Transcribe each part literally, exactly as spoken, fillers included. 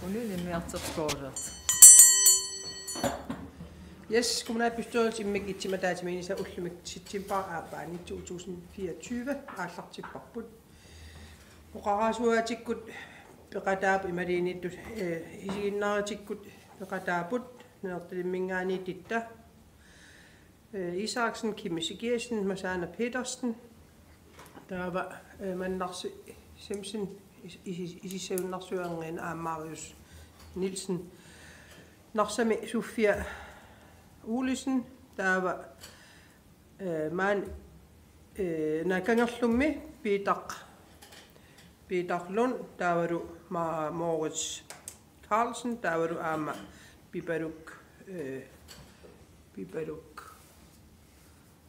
Ununimmiartorskooreersoq. Yes, kommunalbestyrelsi immikkut ittumik ataatsimiinnissaa ullumi septembarip aappaani to tusind fireogtyve aallartipparput. Oqarasuaatikkut peqataapput imaluunniit, eh, isiginnaarutikkut peqataapput Nanortalimminngaanniit Titta, eh, Isaksen, Kim Ezekiassen, Masana Petersen, taava, eh, Mannarsi Simpson, is-, is-, Isissagunarsuarmiit aamma Marius Nielsen, Narsami Sofia Olesen, taava, eh, maani, eh, Nakangerlummi Piitaq, Piitaq Lund, taavalu Ma-, Moritz Carlsen, taavalu aamma Pipaluk, eh, Pipaluk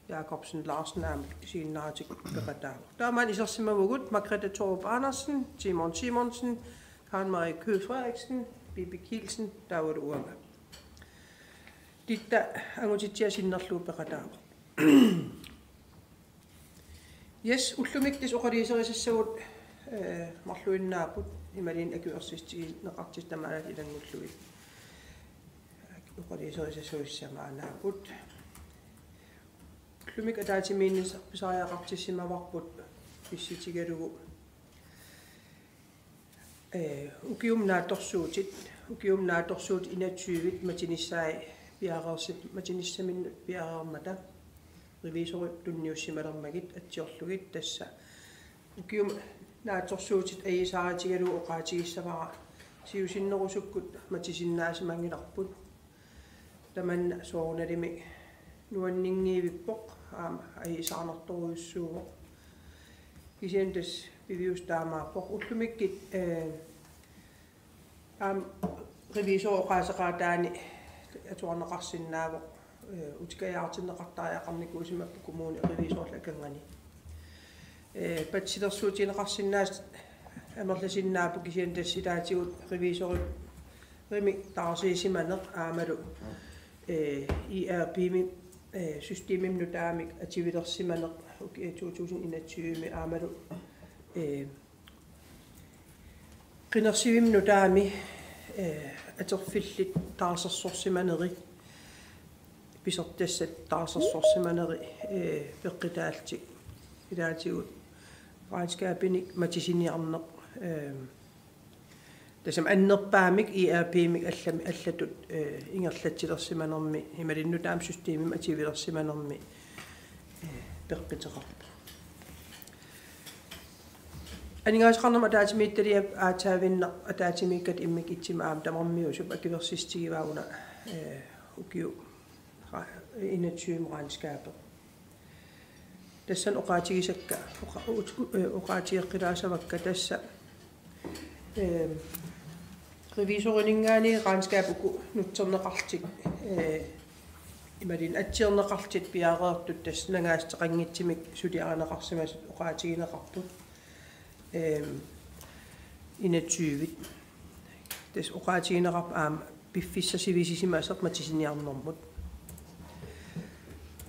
Jakobsen Larsen aamma isiginnaarutikkut peqataavoq. Taava maani isersimavugut Margrethe Thorup Andersen, Simon Simonsen, Karen Marie Kød Frederiksen, Bibi Kielsen, taavalu uanga. Titta angutitsia sinnerlugu peqataavoq. Yes, ullumikkut tassa oqaluuserisassagut, eh, marluinnaapput, imaluunniit akuersissutigineqartut tamaasa ilanngullugit. Oqaluuserisassagut sisamaannaapput. Ullumikkut ataatsimiinnissaa pisariaqartissimavarput pissutigalugu, eh, ukiumi naatsorsuutit, ukiumi naatsorsuutit enogtyve matunissaat piareersi-, matunissaminnut piareermata revisorit tunniussimalermagit atsiorlugit, tassa ukiumi naatsorsuutit ajuusaarutigalugu oqaatigissavara siusinnerusukkut matusinnaasimanngilarput. Tamanna soorunalimi nuanninngivippoq, aamma ajuusaarnartorujussuuvoq. Kisianni tassa piviusoq taamaappoq. Ullumikkut, eh, aamma revisorit oqaaseqaataanni atuarneqarsinnaavoq, eh, utikajaartinneqartariaqarnikuusimapput kommunip revisorillu akornanni. Eh, patsilersuutigineqarsinnaasut amerlasinnaapput, kisianni tassa ilaatigut revisorimik taarsiisimaneq aammalu, eh, E R P-mi, eh, systemimik nutaamik atuilersimaneq uki-, eh, to tusind enogtyve aammalu, eh, qinersivimmi nutaami, eh, atorfillit taarsersorsimaneri, pisortassat taarsersorsimaneri, eh, peqqutaallutik ilaatigut regnskabinik matusiniarneq, eh, tassami annerpaamik E R P-mik allami allatut, eh, ingerlatsilersimanermi, imaluunniit nutaamik systemimik atuilersimanermi, eh, peqquteqarpoq. Aningaasaqarnermut ataatsimiititaliap aatsaavinnaq ataatsimiikkatta immikkut ittumik aamma tamarmiusup akuersissutigivaa una, eh, ukiup ra-, enogtyve regnskabit. Tassani oqaatigisakka, oqa-, ut-, u-, eh, oqaatigeqqilaassavakka tassa, eh, revisorininngaanniit regnskabit uku nutserneqarlutik, eh, imaluunniit atsiorneqarlutik piareertut tassa nangaassuteqanngitsumik suliarineqarsimasut oqaatigineqarput, ehm, enogtyve. Tassa oqaatigineqarpoq aamma piffissaq sivisisimasoq matusiniarnermut.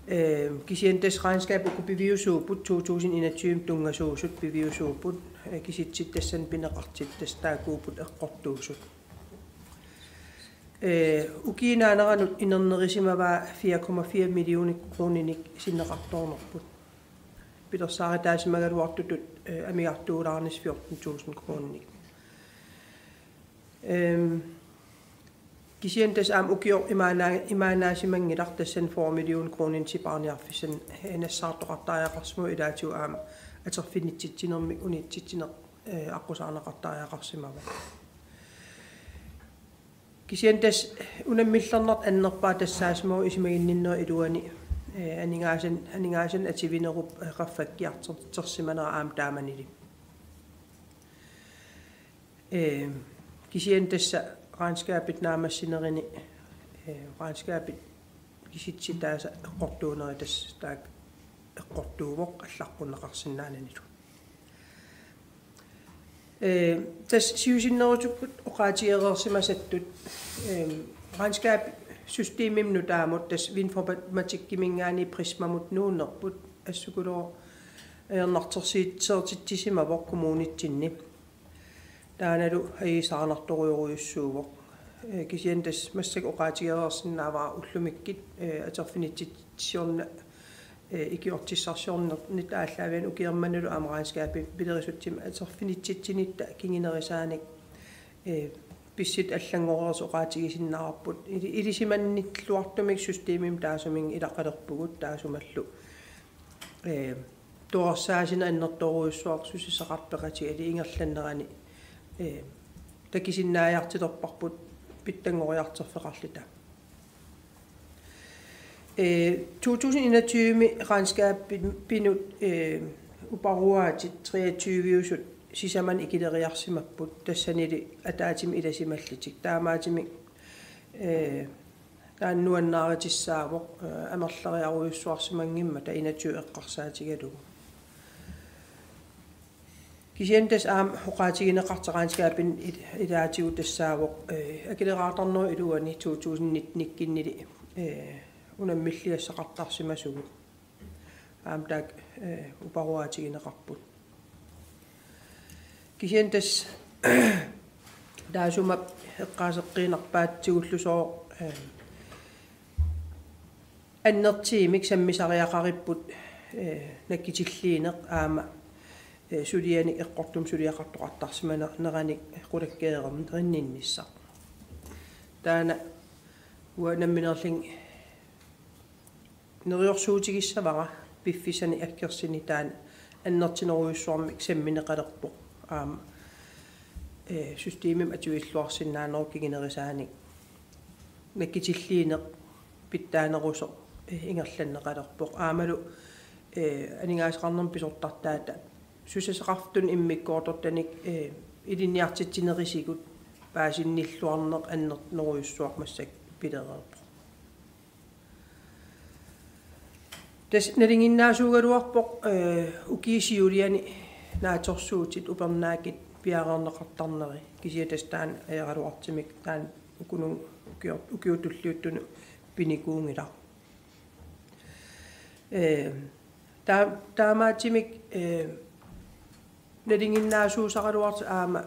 Ehm, kisianni tassa regnskabit uku piviusuupput, to tusind enogtyve tunngasuusut piviusuupput, eh, kisitsisit tassani pineqartut tassa taakkuupput eqqortuusut. Eh, ukiup naaneranut inernerusimavaa fire komma fire millioner kroninik sinneqartoornerput. Pilersaaritaasimagaluartutut, eh, amigartuulaarnissaq fjorten tusind kroninik. Ehm, kisianni tassa aamma ukioq imaanaa-, imaannaasimanngilaq, tassani fyrre million kroninik sipaarniarfissanik, eh, nassaartoqartariaqarsimavoq, ilaatigut aamma atorfinitsitsinermik unitsitsineq, eh, aqqusaarneqartariaqarsimavoq. Kisianni tassa unammillernartoq annerpaaq tassaasimavoq isumaginninnerup iluani, eh, aningaasan-, aningaasanik atuinerup, eh, qaffakkiartorsimanera aamma taamanili. Eh, kisianni tassa regnskabit naammassinerini, eh, regnskabit kisitsisit taasa eqqortuuneri tassa taakku eqqortuuvoq allaqqunneqarsinnaananilu. Eh, tassa siusinnerusukkut oqaatigereersimasattut, eh, regnskabsystemimik nutaamut tassa Winformatikiminngaanniit Prismamut nuunnerput assukulooq ajornartorsiuteqartitsisimavoq kommunitsinni. Taannalu ajuusaarnartorujorujussuuvoq. Ee, kisianni tassa massakkut oqaatigereersinnaavara ullumikkut, ee, atorfinitsitsiorna, ee, ikiortissarsiornermik aallaavigalugu ukiormannalu aamma regnskabit pilerissutsimik atorfinitsitsinitta kingunerisaanik, ee, pissutsit allanngoreersut oqaatigisinnaavarput. Ili-, ilisimannilluartumik systemimik taassuminnga ilaqalerpugut taassumalu. Ee, toqqorsaasineq annertoorujussuaq susassaqarfeqatigiit ingerlanerani, ee, takusinnaajartulerparput pitsanngoriartorfeqarluta. Ee, to tusind enogtyve-mi regnskabinut, ee, uparuaatit treogtyve-usut sisamanut ikileriarsimapput, tassanilu ataatsimik ilasimallutik. Taamaattumik, ee, taanna nuannaarutissaavoq, ee, amerleriarujussuarsimanngimmata enogtyve eqqarsaatigalugu. Kisianni tassa aamma oqaatigineqartoq regnskabinut il-, ilaatigut tassaavoq, ee, akileraartarnerup iluani to tusind nitten-ikkunnili, ee, unammilligassaqartarsimasugut. Aamma taakku, ee, uparuaatigineqarput. Kisianni tassa taassuma eqqaaseqqiinnarpaatigut tigullusooq, ee, annertuumik sammisariaqaripput, ee, nakkutilliineq aamma, ee, sulianik eqqortumik suliaqartoqartarsimaneranik qulakkeerinninnissaq. Taanna uanga nammineerlunga neriorsuutigissavara piffissanik akkersunik taanna annertunerujussuarmik sammineqalerpoq. Aamma, ee, systemimik atuilluarsinnaanerup kingunerisaanik nakkutilliineq pitsaanerusoq, ee, ingerlanneqalerpoq. Aammalu, ee, aningaasaqarnermut pisortartaata susassaqarfitunut immikkoortortanik, ee, ilinniartitsinerisigut paasinnilluarneq annertunerujussuaq massakkut pilereerpoq. Tassa nalinginnaasuugaluarpoq, ee, ukiup siuliani naatsorsuutit upernaakkut piareerneqartarneri, kisianni tassa taanna ajoraluartumik taanna ukununnga ukio-, ukiup tulliuttunut pinikuunngilaq. Ee, taa-, taamaattumik, ee, nalinginnaasuusaraluartoq aamma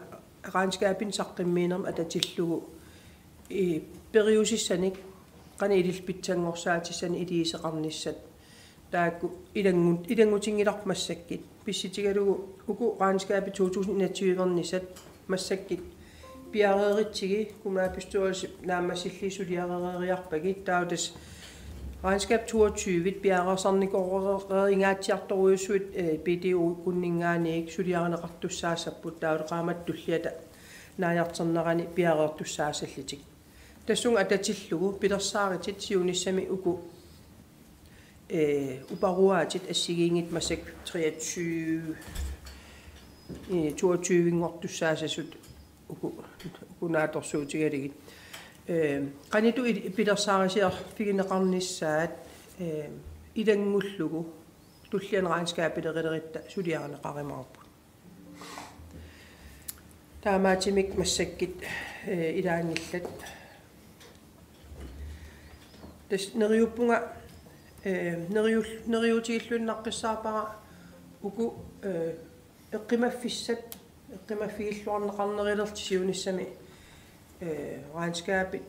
regnskabinut saqqummiinermut atatillugu, ee, periusissanik qanoq ilillutik pitsanngorsaatissanik iliuuseqarnissat taakku ilanngut-, ilanngutinngilarput massakkut. Pissutigalugu uku regnskabit to tusind enogtyve-rnisat massakkut piareeritsigit kommunalbestyrelsip naammassillugit suliareeriarpagit, taava tassa regnskab toogtyve piareersarnikooreeringaatsiartorujussuit, ee, B D O-kunninngaanniit suliarineqartussaassapput, taavalu qaammatit tulliata naajartornerani piareertussaassallutik. Tassunga atatillugu pilersaarutit siunissami uku, ee, uparuaatit assigiinngitsut massakkut treogtyve, ee, toogtyve-nngortussaassasut uku, uku naatsorsuutigalugit. Ee, qanoq il-, pilersaarusiorfigineqarnissaat, ee, ilanngullugu tullianut regnskabilerulerutta suliarineqarumaarput. Taamaattumik massakkut, ee, ilaanngillat. Tassa neriuppunga, ee, neriul-, neriuutigilluinnaqqissaarpara uku, ee, eqqumaffissat, eqqumaffigilluarneqarnerulerlutik siunissami, ee, regnskabit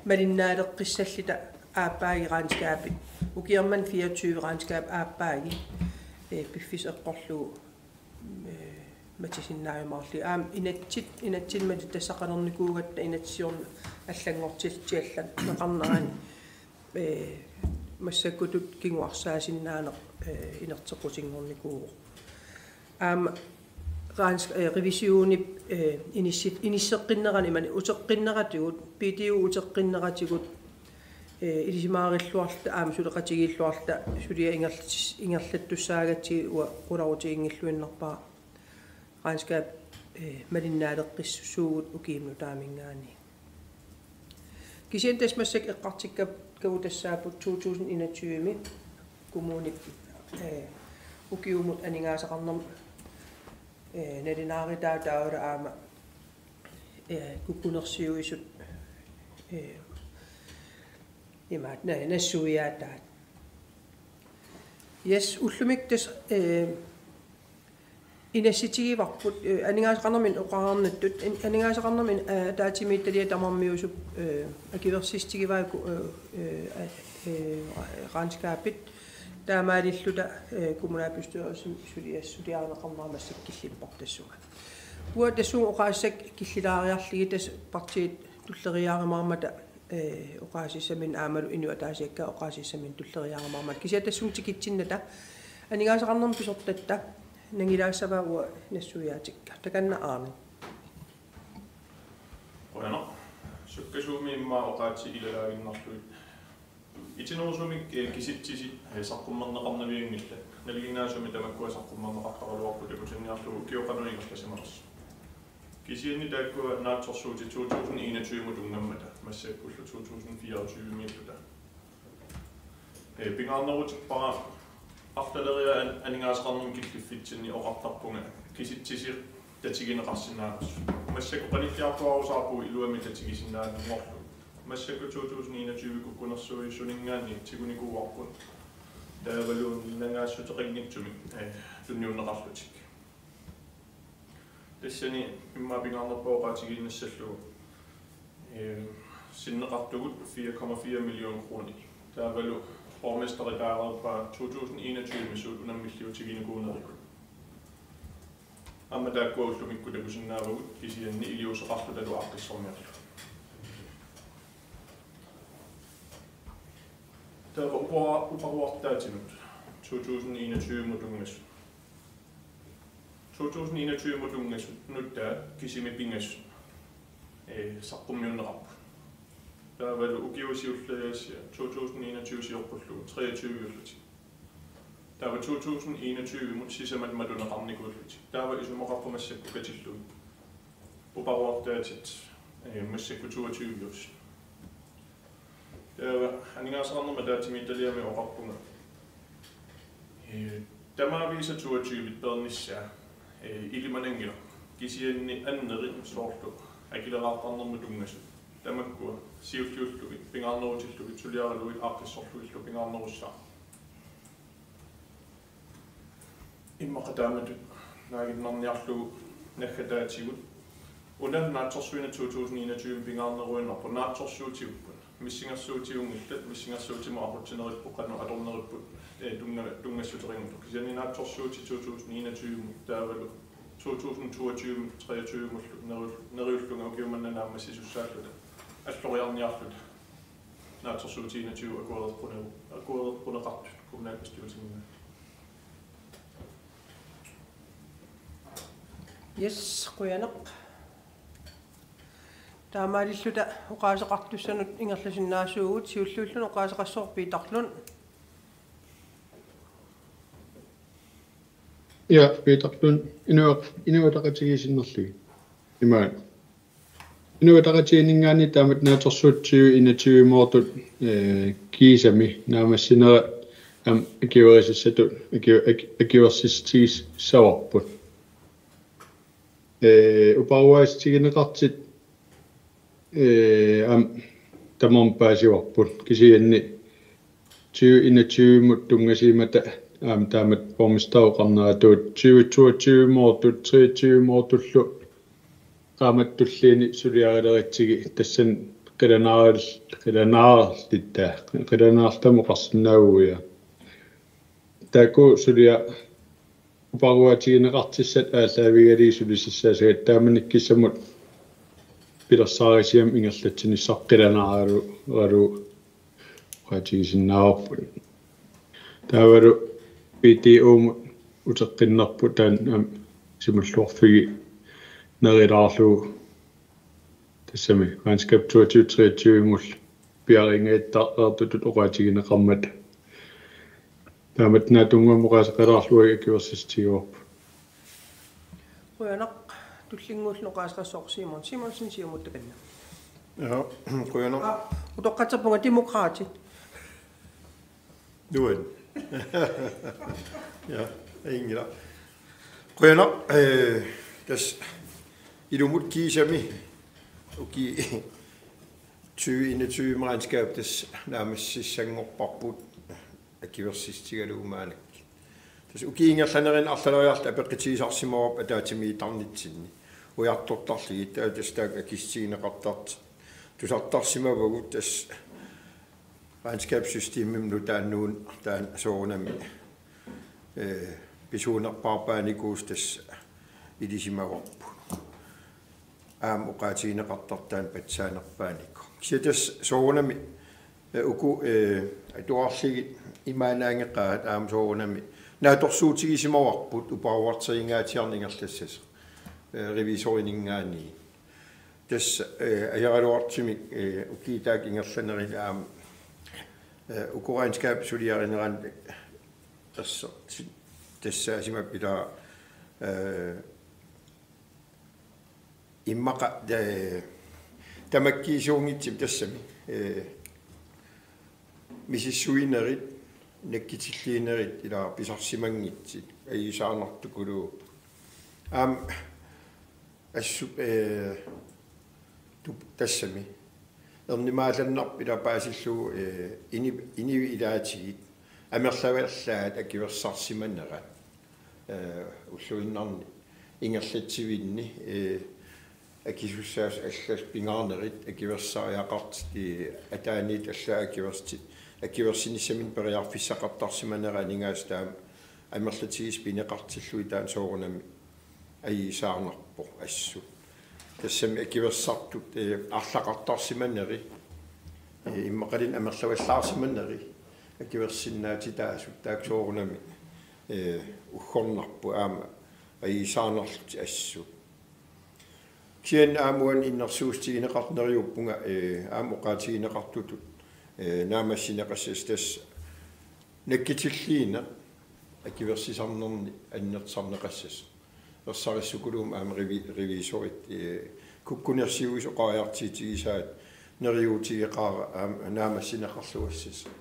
malinnaaleqqissalluta aappaagit regnskabit. Ukiormanna fireogtyve regnskab aappaagit, ee, piffissaq eqqorlugu, ee, matisinnaajumaarlugit. Aamma inatsit, inatsimmata tassaqalernikuugatta inatsisiorneq allanngortitsiallanneqarnerani, ee, massakkutut kinguarsaasinnaaneq, ee, inerteqqutinngornikuuvoq. Aamma regnsk-, ee, revisionip, ee, inissit-, inisseqqinnerani imaluunniit uteqqinneratigut, B D O uteqqinneratigut, ee, ilisimaarilluarluta aamma suleqatigiilluarluta suliaq ingerlatis-, ingerlattussaagatsigit uanga qularutiginngilluinnarpara regnskab, ee, malinnaaleqqissuugut ukiumut nutaaminngaanniit. Kisianni tassa massakkut eqqartukkagut tassaapput to tusind enogtyve-mi kommunip, ee, ukiumut aningaasaqarnermut, ee, nalunaarutaat taavalu aamma, ee, kukkunersiuisut, ee, imaat, na-, nassuiaataat. Yes, ullumikkut tassa, ee, Inassutigivarput, eh, aningaasaqarnermut oqarnittut, in-, aningaasaqarnermut, eh, ataatsimiititaliap tamarmiusup, eh, akuersissutigivaa ku-, eh, eh, eh, regnskabit, taamaalilluta, eh, kommunalbestyrelsimi sulias-, suliarineqarnera massakkut killippoq tassunga. Uanga tassunga oqaaseq killilaariarlugit tassa partiit tulleriiaarumaarmata, eh, oqaasissaminnut aammalu inuit ataasiakkaat oqaasissaminnut tulleriiaarumaarmata. Kisianni tassunga tikitsinnata aningaasaqarnermut pisortatta nangilaassavaa uanga nassuiaatikka. Takanna Arne. Qujanaq. Sukkasuumik immaqa oqaatsit ilalaaginnarlugit. Itinerusumik, eh, kisitsisit, eh, saqqummerneqarnavianngillat. Nalinginnaasumik tamakkua saqqummerneqartaraluarput takutinniarlugu ukioq qanoq ingerlasimanersoq. Kisianni taakkua naatsorsuutit to tusind enogtyve-mut tunngammata, massakkullu to tusind fireogtyve-miilluta. Eh, pingaarnerutippara arlaleriarluta an-, aningaasaqarnermut killiffitsinni oqartarpunga kisitsisit tatigineqarsinnaanersut. Massakkut qanilliartuaarusaarpugut iluamik tatigisinnaanngorlugu. Massakkut to tusind enogtyve kukkunersiuisuninngaanniit tigunikuuarput taavalu nangaassuteqanngitsumik, eh, tunniunneqarlutik. Tassani immaqa pingaarnerpaaq oqaatigiinnassallugu, eh, sinneqartugut fire komma fire million kroner. Taavalu borgmesteri kaareerpaa to tusind enogtyve-mi suut unammilliutiginikuunerigut. Aamma taakkua ullumikkut takusinnaavagut kisianni iliuuseqarlutalu aaqqissorniarlugu. Taava upera-, uparuartaatinut to tusind enogtyve-mut tunngasut. To tusind enogtyve-mut tunngasut nutaat kisimik pingasut, eh, saqqummiunneqarput. Taavalu ukioq siulleq aasiit to tusind enogtyve sioqqullugu treogtyve-ullutik. Taava to tusind enogtyve-mut sisamat matuneqarnikuullutik. Taava isumaqarpoq massakkut katillugit uparuartaatit, eh, massakkut toogtyve-usut. Taava aningaasaqarnermut ataatsimiititaliami oqarpunga, eh, tamaviisa toogtyve peernissaa, eh, ilimananngilaq. Kisianni annerit soorlu akileraartarnermut tunngasut. Tamakkua siulliullugit, pingaarnerutillugit, suliaralugit aaqqissorlugillu pingaarnerussaaq. Immaqa taamatut naaginnarniarlugu naggataatigut. Una naatsorsuineq to tusind enogtyve pingaarneruinnarpoq, naatsorsuutigipput. Missingersuutiginngillat, missingersuutimut aqutsineripput qanoq atorneripput, eh, tunnga-, tunngassuteqanngitsut. Kisianni naatsorsuutit to tusind enogtyve-mut taavalu to tusind toogtyve treogtyve-mullu neriul-, neriullunga ukiumanna naammassisussaalluta alloriarniarluta. Naatsorsuutit enogtyve akuereqqune-, akuereqquneqartut kommunalbestyrelsimi. Yes, qujanaq. Taamaalilluta oqaaseqartussanut ingerlasinnaasuugut, siulliulluni oqaaseqassaaq Peter Lund. Ja, Peter Lund, Inuit-, Inuit Ataqatigiit sinnerlugit. Imaat. Inuit Ataqatigiinninngaanniit taamatut naatsorsuutit tyve enogtyve-moortut, eh, kiisami naammassinerat aamma akuerisassatut, aku-, aku-, akuersissutissavarput. Eh, uparuaatigineqartut, eh, aamma tamarmik paasivarput. Kisianni tyve enogtyve-mut tunngasuummata aamma taamatut borgmesteri oqarneratut tyve toogtyve-moortut, treogtyve-moortullu qaammatip tulliini suliarileratsigit tassani qilanaarl-, qilanaarlitta, qilanaarluta oqarsinnaavugut. Taakku suliaq uparuaatigineqartussat aallaavigalugit sulisassaassagat taamanikkut kissamut pilersaarisigaanni ingerlatsinissaq qilanaaralugu oqaatigisinnaavarput. Taavalu B D O-mut uteqqinnerput taanna aamma simalluarfiginerulaarlugu tassami regnskab toogtyve treogtyve-mullu piareertitut oqaatigineqarmat. Taamatut naatsunnguamik oqaaseqalaarlugit akuersissutigaarput. Qujanaq, tullinnguulluni oqaaseqassaaq Simon Simonsen, Siumut, takanna. Ja, qujanaq. Aa, utoqqatserpunga, Demokraatit. Nuan. Ja, inngila. Qujanaq, eh, tassa ilumut kiisami ukiup tyve enogtyve-mi regnskab tassa naammassissanngorparput akuersissutigalugu maannakkut. Ukiup ingerlanerani arlaleriarluta apeqqutigisarsimavarput ataatsimiittarnitsinni ujartortarlugit, taava tassa taakku akissutigineqartartut tusartarsimavagut. Tassa regnskabssystemimut nutaamut taanna soorunami, eh, pisuunerpaarpaanikuusoq tassa ilisimavarput. Aamma oqaatigineqartartut taanna patsisaanerpaanikuuvoq. Kisianni tassa soorunami, eh, uku, eh, atuarlugit imaannaanngikkaat aamma soorunami naatsorsuutigisimavarput uparuarterinngaatiarneq ingerlassasoq, eh, revisorininngaanniit. Tassa, eh, ajoraluartumik, eh, ukiup taakku ingerlanerini aamma, eh, uku regnskabit suliarinerani tassa, tassa asimap ila, eh, immaqa, eh, tamakkiisuunngitsumik tassami, eh, misissuinerit, nakkutilliinerit ila pisarsimanngitsut ajuusaarnartukuluupput. Aamma assut, eh, tup-, tassami ernumaallannarpoq ila paasillugu, eh, ini-, inuit ilaatigut amerlavallaat akuersisarsimanerat, eh, ulluinnarni ingerlatsivinni, eh, akisussaasut allat pingaarnerit akuersisariaqartut, eh, ataaniittut allat akuersi-, akuersinissaminnik periarfissaqartarsimanerat aningaasat taama amerlatigisut pineqartillugit taanna soorunami ajuusaarnarpoq assut. Tassami akuersisartut, eh, arlaqartarsimaneri, eh, immaqaluunniit amerlavallaarsimaneri akuersisinnaatitaasut taakku soorunami, eh, uggornarput aamma ajuusaarnarlutik assut. Kisianni aamma uani innersuussutigineqartoq neriuppunga, eh, aamma oqaatigineqartutut, eh, naammassineqassasoq tassa nakkutilliineq akuersisarnerni annertusarneqassasoq. Ersarissukuluumik aamma revi-, revisorit, eh, kukkunersiuisut oqariartuutigisaat neriuutigeqaara aamma naammassineqarluassasoq.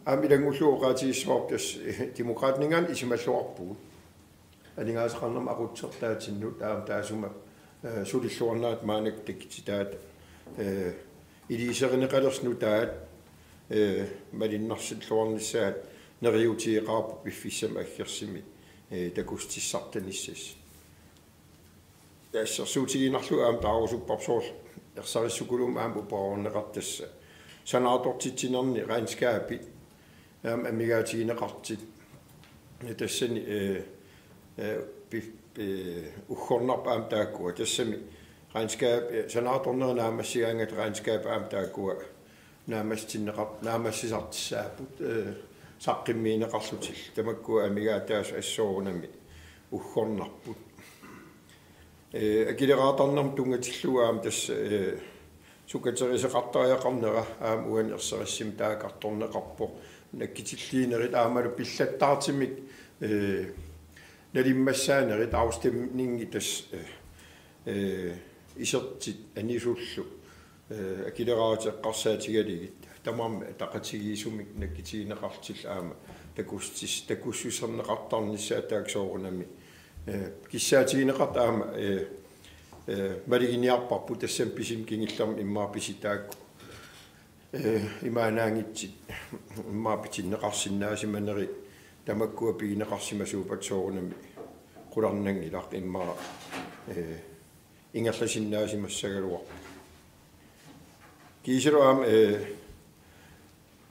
Aamma ilanngullugu oqaatigissavarput tassa, eh, Demokraatininngaanniit isumalluarpugut aningaasaqarnermut aqutsertaatinnut aamma taassuma, eh, sulilluarnerata maannakkut takussutaat, eh, iliuuserineqalersoq nutaat, eh, malinnarsilluarnissaat neriuutigeqaarput piffissami aggersumi, eh, takussutissartanissasoq. Assersuutigiinnarlugu aamma taarusupparput soorlu ersarissukuluumik aamma uparuarneqartut tassa sanaartortitsinerni regnskabit aamma amigaatigineqartut. Tassani, eh, eh, pi-, eh, uggornarput aamma taakkua. Tassami regnskab, eh, sanaartornerit naammassigaangatta regnskabit aamma taakkua naammassitinneqar-, naammassisartussaapput, eh, saqqummiunneqarlutillu. Tamakkua amigaataasut assut soorunami uggornarput. Eh, akileraartarnermut tunngatillugu aamma tassa, eh, sukateriseqartariaqarnera aamma uani ersarissumik taakkartorneqarpoq. Nakkutilliinerit aammalu pillattaartumik, eh, nalimmassaanerit afstemningit tassa, eh, eh, isertut anisullu, eh, akileraarutit eqqarsaatigalugit tamarmik ataqatigiissumik nakkutigineqarlutillu aamma takussutis-, takussuserneqartarnissaat taakku soorunami, eh, kissaatigineqartut aamma, eh, eh, maluginiarparput tassami pisumi kingullermi immaqa pisut taakku, eh, imaannaanngitsut immaqa pitinneqarsinnaasimaneri tamakkua pigineqarsimasuuppata soorunami qularnanngilaq immaqa, eh, ingerlasinnaasimassagaluarpoq. Kiisalu aamma, eh,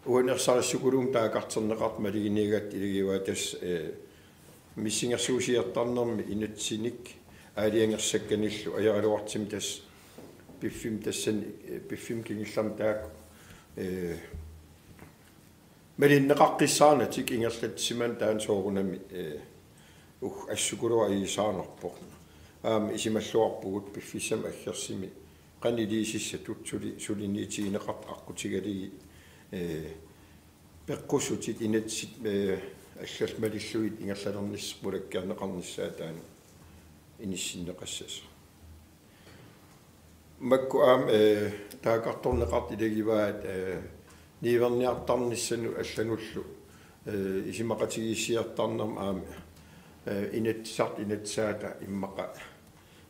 uani ersarissukuluumik taakkartorneqartut maluginiagatta ilagivaat tassa, eh, missingersuusiortarnermi inatsinik aalajangersakkanillu ajoraluartumik tassa piffimmi tassani, eh, piffimmi kingullermi taakku, eh, malinneqaqqissaarnatik ingerlatsimaneq taanna soorunami, eh, ug-, assukuluugaluarpoq. Aamma isumalluarpugut piffissami aggersumi qanoq iliuusissatut suli-, suliniutigineqartut aqqutigalugit, eh, peqqussutit inatsit, eh, allallu malillugit ingerlalernissaq qulakkeerneqarnissaa taanna inissinneqassasoq. Makku aamma, eh, taakkartorneqartut ilagivaat, eh, niuerniartarnissanut allanullu, eh, isumaqatigiissiortarnermut aamma, eh, inatsisartut inatsisaata immaqa,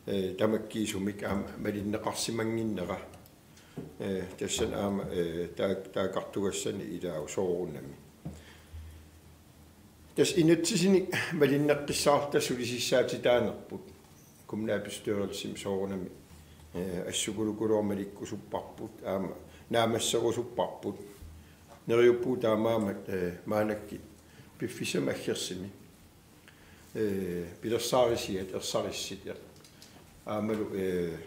eh, tamakkiisumik aamma malinneqarsimannginnera. Eh, tassani aamma, eh, taak-, taakkartugassani ilaavoq soorunami. Tassa inatsisinik malinnaqqissaarluta sulisissaatitaanerput kommunalbestyrelsimi soorunami, eh, assukulukuluormat malikkusupparput, aamma naammasserusupparput. Neriuppugut taamaammat, eh, maannakkut piffissami aggersumi, eh, pilersaarisiat ersarissutit aammalu, eh,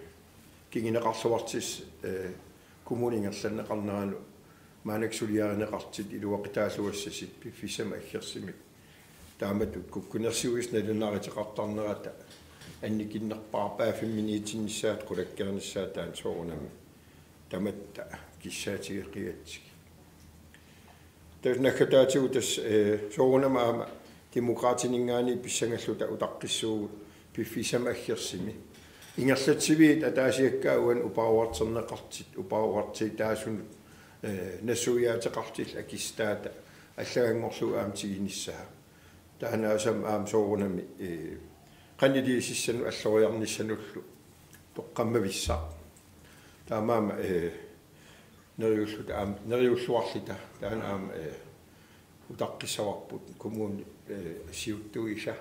kinguneqarluartut, eh, kommunip ingerlanneqarneranut maannakkut suliarineqartut iluaqutaalluassasit piffissami aggersumi. Taamatut kukkunersiuisut nalunaaruteqartarnerata annikinnerpaarpaaffimmiinniitinnissaat qulakkeernissaat taanna soorunami tamatta kissaatigeqigatsigu. Tassa naggataatigut tassa, eh, soorunami aamma Demokraatininngaanniit pissangalluta utaqqissuugut piffissami aggersumi. Ingerlatsiviit ataasiakkaat uani uparuartorneqartut, uparuartortaasunut, eh, nassuiaateqartut akissutaata allaganngorlugu aamma tigunissaa. Taanna aamma soorunami, eh, qanoq iliuusissanut alloriarnissanullu toqqammavissaq. Taamaammat, eh, neriulluta aamma, neriulluarluta taanna aamma, eh, utaqqissavarput kommunip, eh, siuttuisa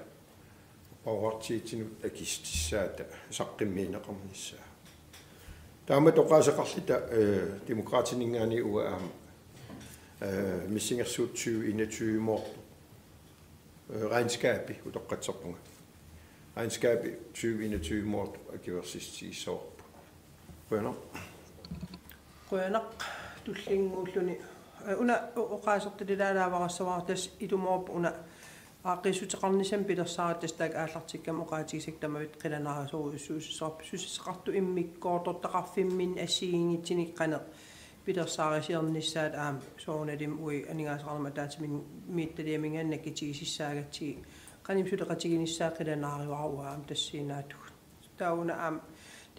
uparuartuutinut akissutissaata saqqummiunneqarnissaa. Taamatut oqaaseqarluta, eh, Demokraatininngaanniit uanga aamma, eh, missingersuut tyve enogtyve-moortoq, eh, regnskabi utoqqatserpunga. Regnskabi tyve enogtyve-moortoq akuersissutigissavarput. Qujanaq. Qujanaq tullinnguulluni. Eh, una o-, oqaasertalilaalaavarassavara tassa ilumoorpoq una aaqqiissuteqarnissamut pilersaarutit tassa taakku aallartikkama oqaatigisakka tamavitta qilanaarujussuussisarput susassaqartut immikkoortortaqarfimminni assigiinngitsunik qanoq pilersaarisiornissaat aamma soorunalimi uagut aningaasaqarnermut ataatsimiititaliaminngaanniit nakkutigisussaagatsigit qanoq suleqatiginissaa qilanaaruara uanga aamma tassaaginnartugut. Taava una aamma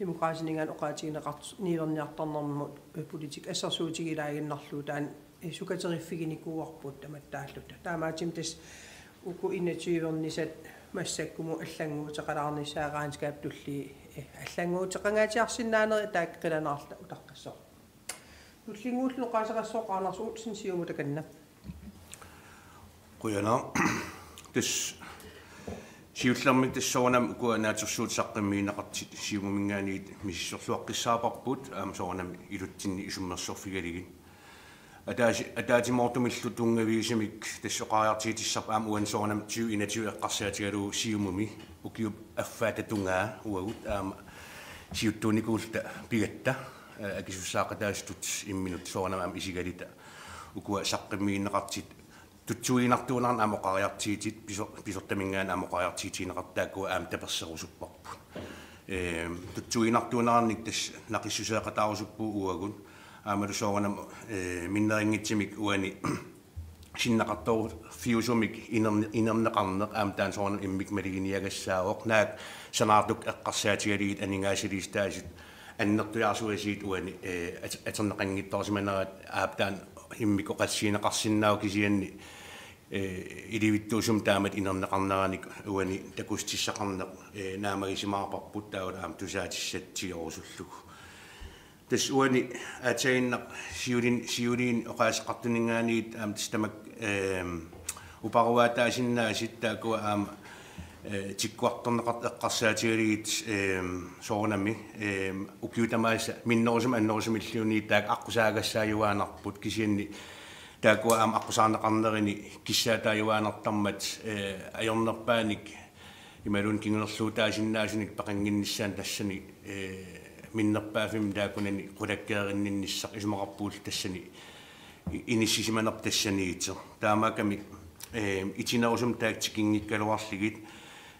Demokraatininngaanniit oqaatigineqartoq niuerniartarnermut, eh, politikki assersuutigilaaginnarlugu taanna, eh, sukateriffiginikuuarput tamattaalluta. Taamaattumik tassa uku enogtyve-rnisat massakkumut allannguuteqalaarnissaat regnskabip tulliit, eh, allannguuteqangaatsiarsinnaanerat taakku qilanaarluta utaqqissavarput. Tullinnguulluni oqaaseqassaaq Anders Olsen, Siumut, takanna. Qujanaq. Tassa siullermik tassa soorunami ukua naatsorsuutit saqqummiunneqartut Siumuminngaanniit misissorluaqqissaarparput, aamma soorunami ilutsinni isummersorfigalugit. Ataasi-, ataatsimoortumillu tunngaviusumik tassa oqariartuutissarput aamma uani soorunami tyve enogtyve eqqarsaatigalugu Siumumi ukiup affaata tungaa uagut aamma siuttuunikuulluta pigatta, eh, akisussaaqataasutut imminut soorunami aamma isigaluta ukua saqqummiunneqartut tutsuiginartuunerannut aamma oqariartuutit, piso-, pisortaminngaanniit aamma oqariartuutigineqartut taakkua aamma taperserusupparput. Ehm, tutsuiginartuunerannik tassa naqissuseeqataarusuppugut uagut, aammalu soorunami, eh, minnerunngitsumik uani sinneqartoorfiusumik inerni-, inerneqarneq aamma taanna soorunami immikkut maluginiagassaavoq, naak sanaartukkut eqqarsaatigalugit aningaasaliistaasut annertujaarsuasiit uani, eh, at-, atorneqanngitsoorsimanerat aap taanna immikkut oqaatigineqarsinnaavoq kisianni, eh, ilivitsuusumik taamatut inerneqarneranik uani takussutissaqarneq, eh, naammagisimaarparput taavalu aamma tusaatissatsigerusullugu. Tassa uani aatsaannguaq siulin-, siuliini oqaaseqartuninngaanniit aamma tassa tamakku, ehm, uparuaataasinnaasut taakkua aamma, eh, tikkuartorneqartut eqqarsaatigalugit, ehm, soorunami, ehm, ukiut tamaasa minnerusumik annerusumilluunniit taakku aqqusaagassaajuaannarput kisianni taakkua aamma aqqusaarneqarnerini kissaataajuaannartarmat, eh, ajornerpaanik imaluunniit kingunerluutaasinnaasunik peqannginnissaanut tassani, eh, minnerpaaffimmi taakkunani qulakkeerinninnissaq isumaqarpugut tassani i-, inissisimanerput tassaniittoq. Taamaakkami, eh, itinerusumik taakku tikinngikkaluarlugit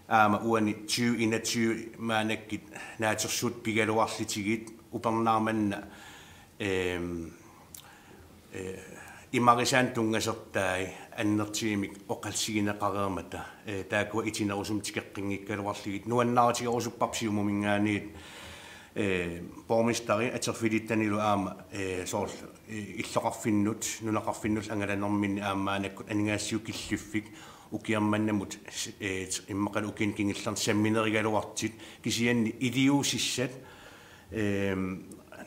aamma uani tyve enogtyve maannakkut naatsorsuutit pigaluarlutigit upernaaq manna, ehm, eh, imarisaanut tunngasortai annertuumik oqaatigineqareermata, eh, taakkua itinerusumik tikeqqinngikkaluarlugit nuannaarutigerusupparput Siumuminngaanniit, eh, borgmesteri atorfilittanilu aamma, eh, soorlu, eh, illoqarfinnut, nunaqarfinnullu angalanerminni aamma maannakkut aningaasatigut killiffik ukiormannamut, eh, immaqalu ukiuni kingullerni samminerugaluartut kisianni iliuusissat, ehm,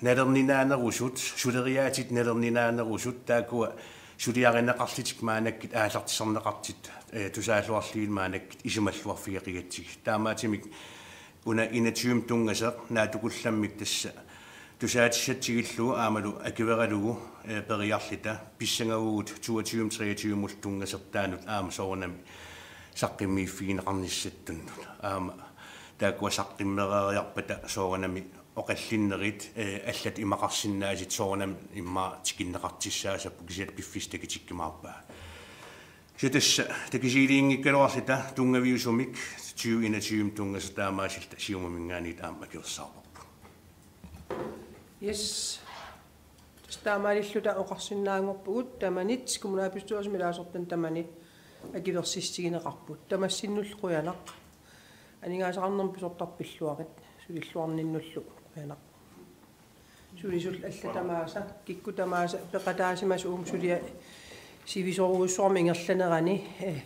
nalorninnaanerusut, suleriaatsitut nalorninnaanerusut, taakkua suliarineqarlutik maannakkut aallartisarneqartut, eh, tusaalluarlugit maannakkut isumalluarfigeqigatsigit. Taamaattumik una enogtyve tunngasoq naatsukullammik tassa tusaatissatsigillugu aammalu akueralugu, eh, periarluta pissangavugut toogtyve treogtyve tunngasortaanut aamma soorunami saqqummiiffigineqarnissattunnut. Aamma taakkua saqqummereeriarpata soorunami oqallinnerit, eh, allat imaqarsinnaasut soorunami immaqa tikinneqartussaassappat kisianni piffissaq takutikkumaarpaa. Kisianni tassa takusiiliinngikkaluarluta tunngaviusumik tyve enogtyve tunngasoq taamaasilluta Siumuminngaanniit aamma akuersaarparput. Yes. Tassa taamaalilluta oqarsinnaanngorpugut tamanit kommunalbestyrelsimi ilaasortanit tamanit akuersissutigineqarput. Tamassinnullu qujanaq. Aningaasaqarnermut pisortaq pilluarit. Sulilluarninnullu qujanaq. Sulisullu allat tamaasa, kikkut tamaasa peqataasimasut uunga suliaq sivisoorujussuarmik ingerlanerani, eh,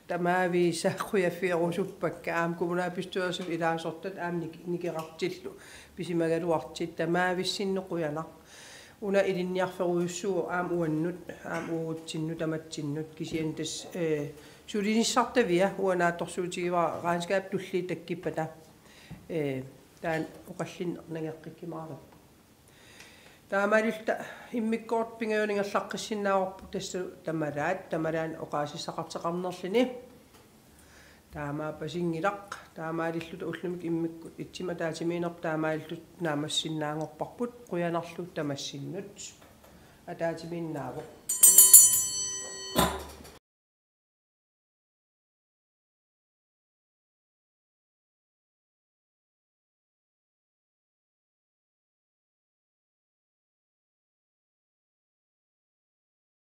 tamaavisa qujaffigerusuppakka aamma kommunalbestyrelsimi ilaasortat aamma nik-, nikerartillu pisimagaluartut tamaavissinnut qujanaq. Una ilinniarferujussuuvoq aamma uannut, aamma uagutsinnut tamatsinnut kisianni tassa, eh, sulinissartavia uanga naatsorsuutigivara regnskabit tulliit takkuppata, eh, taanna oqallinneq nangeqqikkumaarparput. Taamaalilluta immikkoortut pingajuat ingerlaqqissinnaagaluarput tassa tamalaat, tamalaani oqaasissaqartoqarnerluni. Taamaappasinngilaq, taamaalilluta ullumikkut immikkut ittumik ataatsimiinnerput taamaalilluta naammassisinnaanngorparput, qujanarlu tamassinnut. Ataatsimiinnaavoq.